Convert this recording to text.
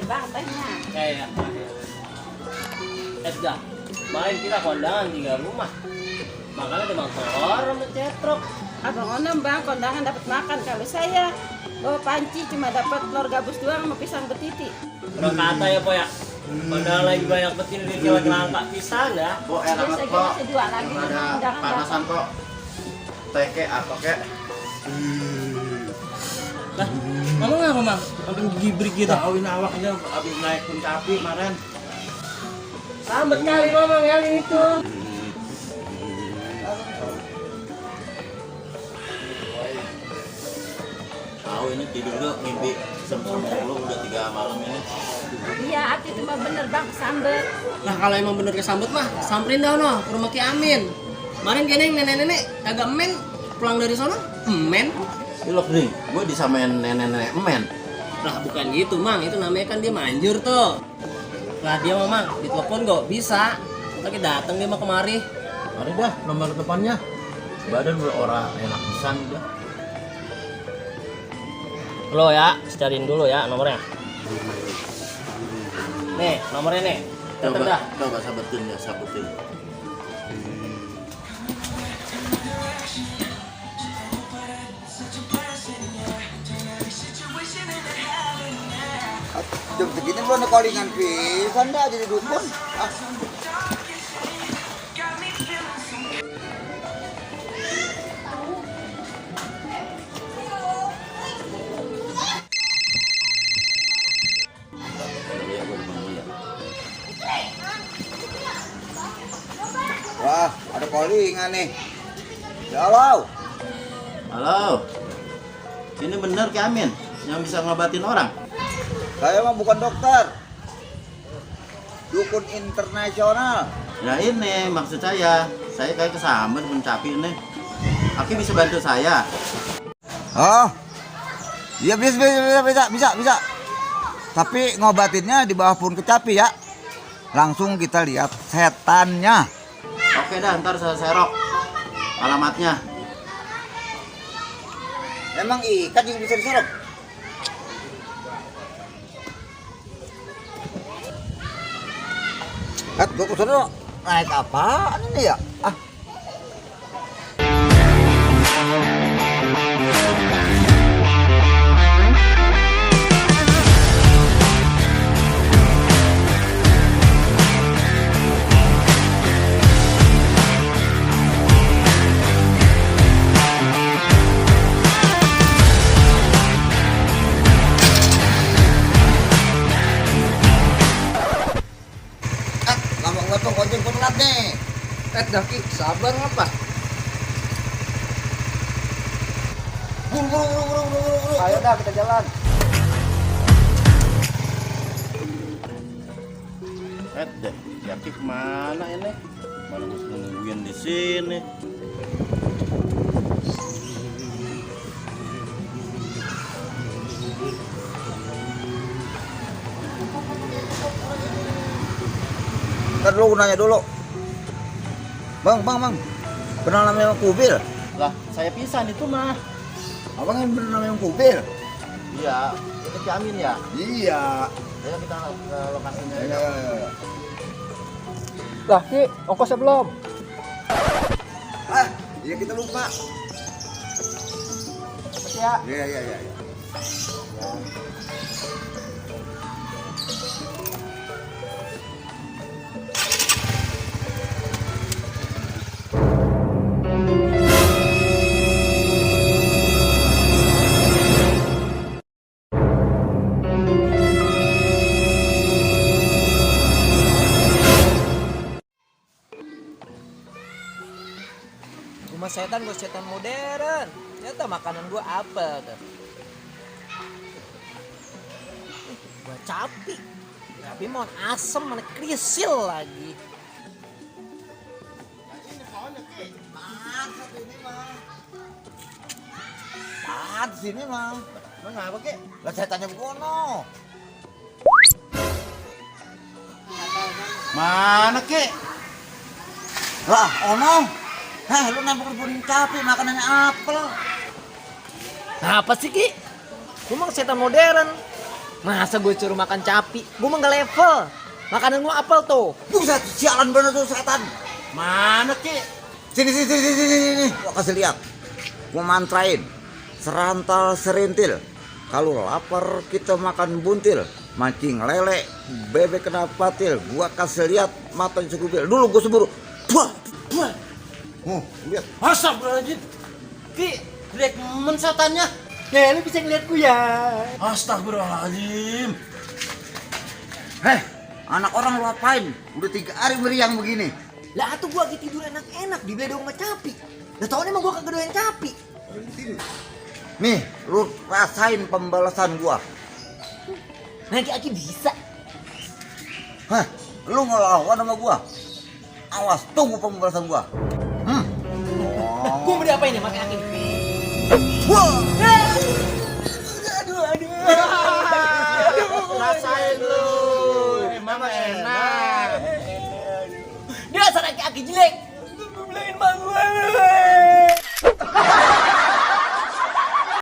bang tehnya. Kayak dah. Kemarin kita kondangan 3 rumah. Makanya ada mang telur sama cetrok. Abang Onom bang kondangan dapat makan. Kalau saya bawa panci cuma dapat telur gabus doang sama pisang betiti. Udah kata ya po ya. Kondangan lagi banyak betin di kilo langka pisang ya. Po enak Biasa banget po. masih 2 lagi. Ada Undangan panasan po. Teh kek apa kek? Lah, ngomong apa mang? Sampai gibrik gitu. Tahu ini awaknya abis naik pun capi kemarin. Sambet kali ngomong kali itu. Tahu ini tidur gak mimpi sempurna udah 3 malam ini. Iya, Ati itu mah bener bang sambet. Nah kalau emang bener kesambet mah samperin dah no ke rumah Ki Amin. Kemarin gini nenek-nenek kagak men pulang dari sono men. Ilok nih, gue disamain nenek-nenek emen. Nah bukan gitu mang, itu namanya kan dia manjur tuh. Lah dia mah mang, ditelepon kok bisa. Lagi dateng dia mah kemari. Mari dah nomor depannya. Badan gue orang enak pisan udah. Lo ya, cariin dulu ya nomornya. Nih nomornya nih. Dateng dah. Coba sabetin ya, sabetin. Jam segini belum ada callingan pisan dah jadi dukun. Ah. Wah, ada callingan nih. Halo. Halo. Ini bener Ki Amin yang bisa ngobatin orang? Saya mah bukan dokter. Dukun internasional. Ya ini maksud saya kayak kesambet mencapi ini. Aki bisa bantu saya. Oh. Iya bisa. Tapi ngobatinnya di bawah pohon kecapi ya. Langsung kita lihat setannya. Oke dah, ntar saya serok alamatnya. Emang ikan juga bisa diserok? Gue kesana naik apaan ini ya? Ah. Lama nggak tuh ojek telat nih. Daki, sabar apa? Buru. Ayo dah kita jalan. Deh, Aki kemana ini? Malah mesti nungguin di sini. Ntar dulu nanya dulu. Bang. Kenal namanya Kubil? Lah, saya pisan itu mah. Abang yang bener namanya Kubil? Iya, itu Ki Amin ya. Iya. Ayo kita ke lokasinya. Ya. Lah Ki, ongkosnya belum. Ah, iya kita lupa. Ya. Iya. Rumah setan gue setan modern. Ternyata makanan gue apa tuh? Gue capi. Capi mau asem mana krisil lagi. Ah, sini mah. Mana apa kek? Lah saya tanya begono. Mana kek? Lah, ono. Lu nempel puring capek makanannya apel. Nah, apa sih Ki? Gue mah setan modern. Masa gue suruh makan capi? Gue mah nggak level. Makanan gue apel tuh. Buset, sialan bener tuh setan. Mana Ki? Sini. Gua kasih lihat. Gua mantrain. Serantal serintil. Kalau lapar kita makan buntil. Mancing lele, bebek kena patil. Gua kasih lihat mata segubil. Dulu gua seburu. Buah. Lihat. Astagfirullahaladzim. Ki, jelek men setannya. Ya, lu bisa ngeliat gue ya. Astagfirullahaladzim. Heh, anak orang lu apain? Udah 3 hari meriang begini. Lah tuh gue lagi tidur enak-enak di beledong sama capi. Lah tau nih emang gue kagak doyan capi. Nih, lu rasain pembalasan gua. Nanti Aki bisa. Hah, lu ngelawan sama gua. Awas, tunggu pembalasan gua. Gue mau diapain ya makan Aki? Wah. Rasain lu. Emang enak. Dia asal Aki jelek. Gue belain bang gue.